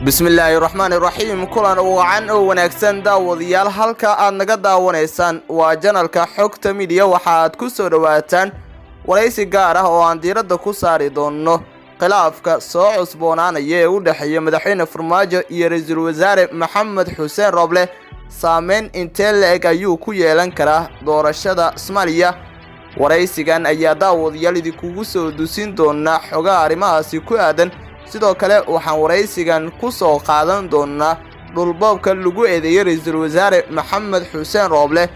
Bismillaahi raxmaani raxiim. Kulan wacan oo wanaagsan, daawadayaal. Halka aad naga daawanaysaan waa channelka Xogta Media. Waxa aad ku soo dhowaataan waraysi gaar ah oo aan diiradda ku saari doono khilaafka soo cusboonaanaya ee u dhexeeya Madaxweyne Farmaajo iyo Ra-iisul Wasaare Maxamed Xuseen Rooble. Saameyn intee la-eg ayuu ku yeelan karaa doorashada Soomaaliya? Waraysigan ayaa, daawadayaal, idinkugu soo dusin doonaa xogaha arrimahaasi ku aadan. Sidoo kale waxaan waraysigan ku soo qaadan doonaa dhulboobka lagu eedeeyey Ra-iisul Wasaare Maxamed Xuseen Rooble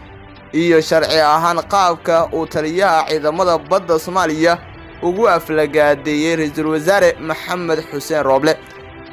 iyo sharci ahaan qaabka uu taliyaha ciidamada badda Soomaaliya ugu aflagaadeeyey Ra-iisul Wasaare Maxamed Xuseen Rooble.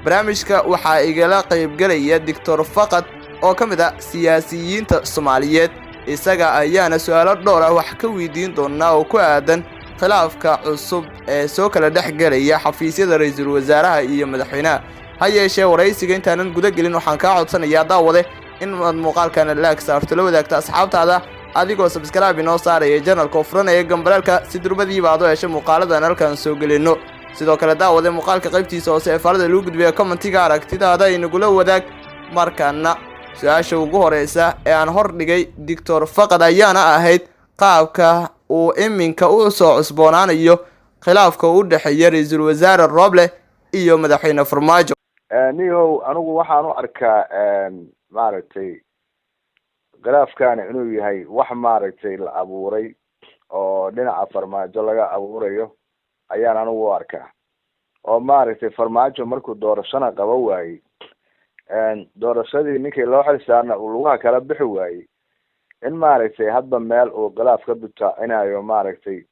Barnaamijka waxaa igala qaybgelaya Doctor Faqad oo ka mid ah siyaasiyiinta Soomaaliyeed. Isaga ayaana su-aalo dhowr ah wax ka weydiin doonaa oo ku aadan khilaafka cusub ee soo kala dhex gelaya xafiisyada ra-iisul wasaaraha iyo madaxweynaha. Ha yeeshee, waraysiga intaanan guda gelin, waxaan kaa codsanayaa, daawade, in aad muuqaalkana like saarto, la wadaagta asxaabtaada, adigoo subscribe inoo saaraya channelka oo furanaya gambaleelka, si durbadiiba aad u hesho muuqaaladan halkaan soo gelino. Sidoo kale, daawade, muuqaalka qaybtiisa hoose ee faalada lagu gudbiya commentiga aragtidaada inagula wadaag. Markaana su-aasha ugu horeysa ee aan hor dhigay Doctor Faqad ayaana ahayd qaabka uu iminka u soo cusboonaanayo khilaafka u dhexeeya Ra-iisul Wasaare Rooble iyo Madaxweyne Farmaajo. Nihow, anigu waxaan u arkaa, maaragtay, khilaafkani inuu yahay wax, maaragtay, la abuuray oo dhinaca Farmaajo laga abuurayo ayaan anigu u arkaa. Oo, maaragtay, Farmaajo markuu doorashona qaba waayey, doorashadii ninkii loo xil saarna uu lugaha kala bixi waayey, in, maaragtay, hadba meel uu khilaaf ka butaacinayo, maaragtay,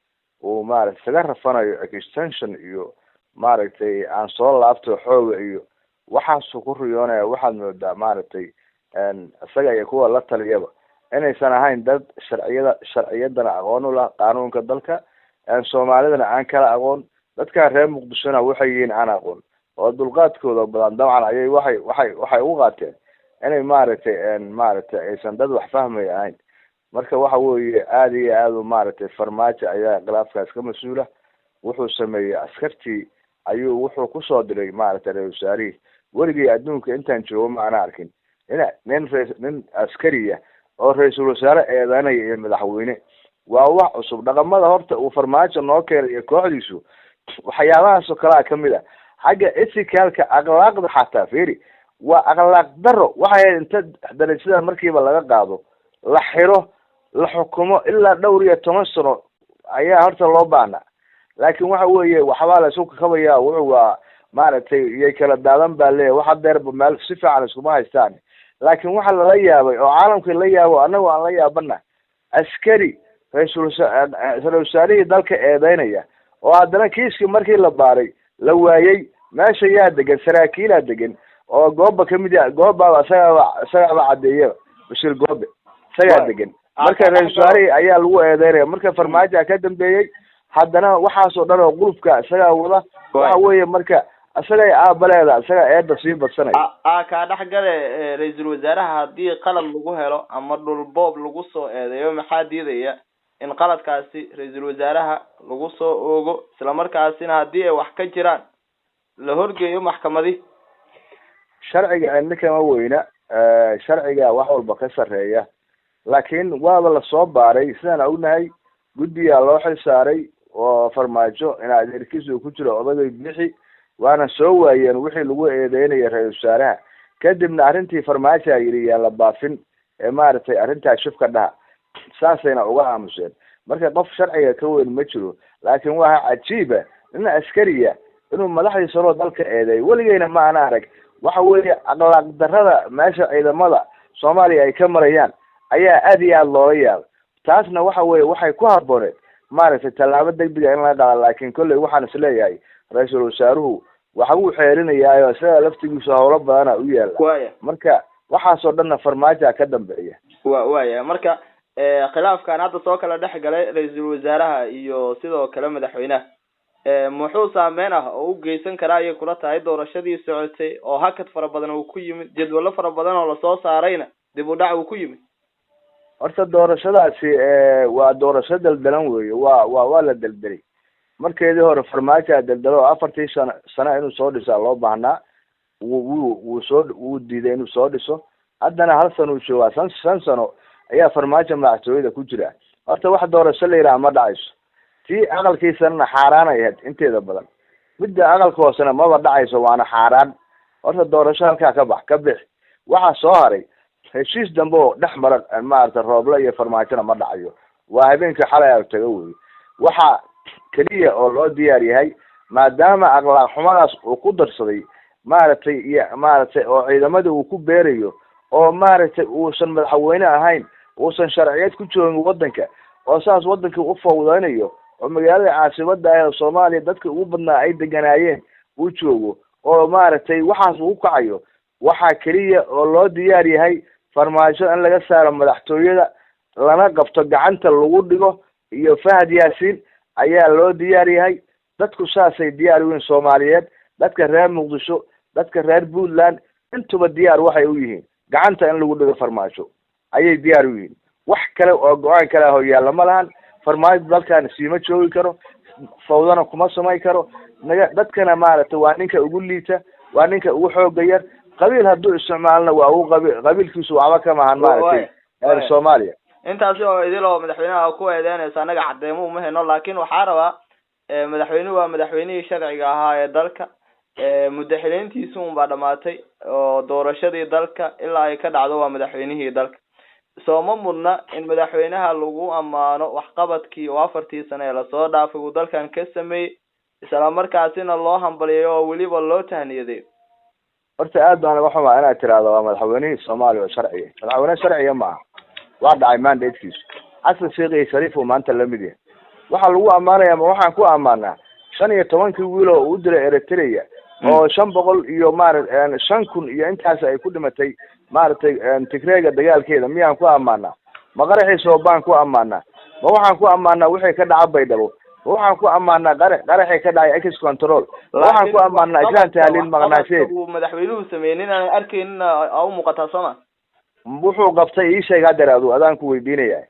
uu, maaragtay, isaga rafanayo extension iyo, maaragtay, aan soo laabto xooga iyo waxaasuu ku riyoonaya. Waxaad moodaa, maaragtay, isaga iyo kuwa la taliyaba inaysan ahayn dad sharciyada, sharciyadana aqoon u lah, qaanuunka dalka Soomaalidana aan kala aqoon, dadkan reer Muqdishona waxay yihiin aan aqoon, oo dulqaadkooda badan dabcan ayay waxay ugu qaateen inay, maaragtay, aysan dad wax fahmaya ahayn. Marka waxa weeye, aada iyo aad u, maaragtay, Farmaajo ayaa khilaafkaas ka mas-uula. Wuxuu sameeyey, askartii ayuu wuxuu kusoo diray, maaragtay, ra-isul wasaarihii. Weligii adduunka intaan joogo ma ana arkin nin askariya oo ra-iisul wasaare eedanaya iyo madaxweyne. Waa wax cusub. Dhaqamada horta uu Farmaajo noo keenay iyo kooxdiisu waxyaabahaas oo kalea kamid a. Xagga ethicalka, akhlaaqda xataa fiiri, waa akhlaaq daro. Waxay ahayd inta darajada markiiba laga qaado, la xiro, la xukumo ilaa dhowr iyo toban sano ayaa horta loo baahnaa. Laakiin waxa weeye, waxbaa la isku kakabaya. Wuxuu waa, maaragtay, iyay kala daadan baa leeyahy. Wax hadeerba meel si fiican iskuma haystaan. Laakiin waxa lala yaabay oo caalamkii la yaabo, annagu aan la yaabana, askari ra-isul wasaarihii dalka eedeynaya, oo haddana kiiskii markii la baaray la waayey. Meesha yaa degan? Saraakiilaa degan oo Gooba kamid ya. Goobaaba isagaaba caddeeyaba, Bashiir Goobe isagaa degan. Marka ra-isul wasaarihii ayaa lagu eedeynaya. Marka Farmaajoa ka dambeeyey. Haddana waxaasoo dhan oo qulufka isagaa wada. Waxa weeye, marka isagay aabaleeda, isagaa eeda sii badsanaya. A kaa dhex gale. Ra-iisul wasaaraha haddii qalad lagu helo ama dhulboob lagu soo eedeeyo, maxaa diidaya in qaladkaasi ra-iisul wasaaraha lagu soo oogo, islamarkaasina haddii ay wax ka jiraan la horgeeyo maxkamadi? Sharciga cidna kama weyna, sharciga wax walba ka sarreeya. Laakiin waaba lasoo baaray, sidaan ognahay. Guddigaa loo xil saaray oo Farmaajo in adeerkiisa uu ku jiro, odagay Bixi, waana soo waayeen wixii lagu eedeynaya ra-isul wasaaraha. Kadibna arrintii Farmaajoa yidhi yaan la baafin ee, maaragtay, arrintaa shufka dhaha. Saasayna uga aamuseen. Marka qof sharciga ka weyn ma jiro. Laakiin waxa cajiiba nin askariya inuu madaxdii saroo dalka eedeeyo. Weligeyna ma ana arag. Waxa weeye, akhlaaq darrada meesha ciidamada Soomaaliya ay ka marayaan ayaa aad iyo aada loola yaabay. Taasna waxa weye, waxay ku habooneed, maaragtay, tallaabo degdega in laga qaado. Laakiin kolley waxaan isleeyahay ra-iisul wasaaruhu waxbuu xeerinayaayo, isaga laftigiisu howlo badana u yaala. Marka waxaasoo dhanna Farmaajoa ka dambeeya. Waya, marka khilaafkan hadda soo kala dhex galay ra-iisul wasaaraha iyo sidoo kale madaxweynaha, muxuu saameyn ah oo u geysan karaa ayay kula tahay doorashadii socotay, oo hakad fara badan uu ku yimid, jadwallo fara badan oo lasoo saarayna dib u dhac uu ku yimid? Horta doorashadaasi waa doorasho deldelan weeye. Waa la deldelay. Markeedii hore Farmaajoa deldelo oo afartii sano inuu soo dhisaa loo baahnaa. Wuu soo wuu diiday inuu soo dhiso. Haddana hal sano uu joogaa, 5 sano ayaa Farmaajo madaxtooyada ku jira. Horta wax doorasho la yidhaha ma dhacayso. Tii aqalkiisanana xaaraan ay ahayd inteeda badan, midda aqalka hoosena maba dhacayso, waana xaaraan. Horta doorasho halkaa ka bax, ka bix. Waxaa soo haray heshiis dambe oo dhex mara maaragtay Rooble iyo Farmaajona ma dhacayo, waa habeenkii xalay a tago wey. Waxa keliya oo loo diyaar yahay, maadaama akhlaaq xumadaas uu ku darsaday maaragtay iyo maaragtay oo ciidamadii uu ku beerayo, oo maaragtay uusan madaxweyne ahayn, uusan sharciyad ku joogin waddanka, oo saas waddankii u fawdeynayo, oo magaalada caasimada ah ee Soomaaliya dadka ugu badnaa ay deganaayeen uu joogo, oo maaragtay waxaas uu kacayo, waxaa keliya oo loo diyaar yahay Farmaajo in laga saaro madaxtooyada, lana qabto, gacanta lagu dhigo, iyo Fahad Yaasiin ayaa loo diyaar yahay. Dadku saasay diyaar u yihiin Soomaaliyeed, dadka reer Muqdisho, dadka reer Puntland, intuba diyaar waxay u yihiin gacanta in lagu dhigo Farmaajo ayay diyaar u yihiin. Wax kale oo go-aan kale ah oo yaalla ma lahan. Farmaajo dalkan siima joogi karo, fawdana kuma samayn karo. Naga dadkana maaragtay waa ninka ugu liita, waa ninka ugu xooga yar. Qabiil hadduu isticmaalna waa ugu qabiil, qabiilkiisu waxba kama ahan maaragtay Soomaaliya. Intaasi oo idil oo madaxweynaha ku eedeynaysa, annaga cadeymo uma heno, laakiin waxaa rabaa, madaxweynuhu waa madaxweynihii sharciga ahaa ee dalka. Muddo xileyntiisi un baa dhamaatay, oo doorashadii dalka ilaa ay ka dhacdo waa madaxweynihii dalka. Soo ma mudna in madaxweynaha lagu ammaano waxqabadkii oo 4-tii sano ee lasoo dhaafay uu dalkan ka sameeyey, isla markaasina loo hambaliyayo oo weliba loo tahniyadeeyo? Horta aad baan uga xumaa inaad tiraahdo waa madaxweynihii Soomaaliya oo sharciga. Madaxweyne sharciga maaha, waa dhacay mandatekiisu. Xasan Sheekh iyo Shariif uu maanta lamid yahay. Waxaa lagu ammaanaya, ma waxaan ku ammaanaa 15-kii wiil oo uu diray Eritrea, oo 500 iyo maara 5000 iyo intaas ay ku dhimatay maaragtay Tigreega dagaalkeeda, miyaan ku ammaanaa? Ma qaraxii Soobaan ku ammaanaa? Ma waxaan ku ammaanaa wixii ka dhaca Baydhabo? Ma waxaan ku ammaanaa qaraxii ka dhacay Ex Control? Ma waxaan ku ammaanaa Ikraan Tahliil maqnaasheed? Uu madaxweynuhu sameeyey nin aan arkaynin aa u muuqataa, soo ma? Wuxuu qabtay ii sheeg haddeer, adu adaan ku weydiinaya.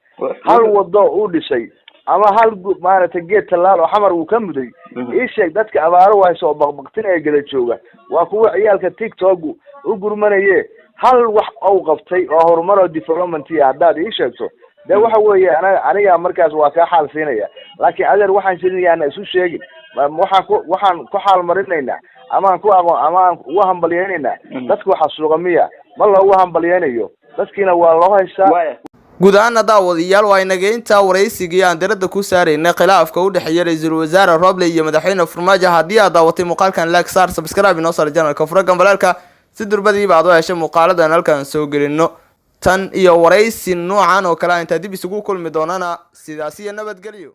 Hal wado uu dhisay ama hal maaragtay geed tallaal oo Xamar uu ka muday ii sheeg. Dadka abaaro hayso oo baqbaqtinaya gada jooga waa kuwa ciyaalka TikToku u gurmanaye. Hal wax ou qabtay oo horumar oo development ah haddaad ii sheegto, dee waxa weeye aniga markaas waa kaa xaal siinaya. Laakiin adeer, waxaan jirin yaana isu sheegin. Waxaan ku xaal marinaynaa amaan ku aqoon ama aan ugu hambalyeynaynaa dadka waxa suuqa miya? Ma loogu hambalyeynayo, dadkiina waa loo haystaa. Guud ahaana daawadayaal, waa inaga intaa waraysigii aan diradda ku saaraynay khilaafka u dhexeeya ra-iisul wasaare Roble iyo madaxweyne Farmaajo. Haddii aad daawatay muuqaalkan, like saar, subscribe inoo saar channelka, fura gambaleelka si durbadiiba aad u heshay muuqaaladan halkaan soo gelino. Tan iyo waraysi noocan oo kale a intaa dib isugu kulmi doonana, sidaas iyo nabadgelyo.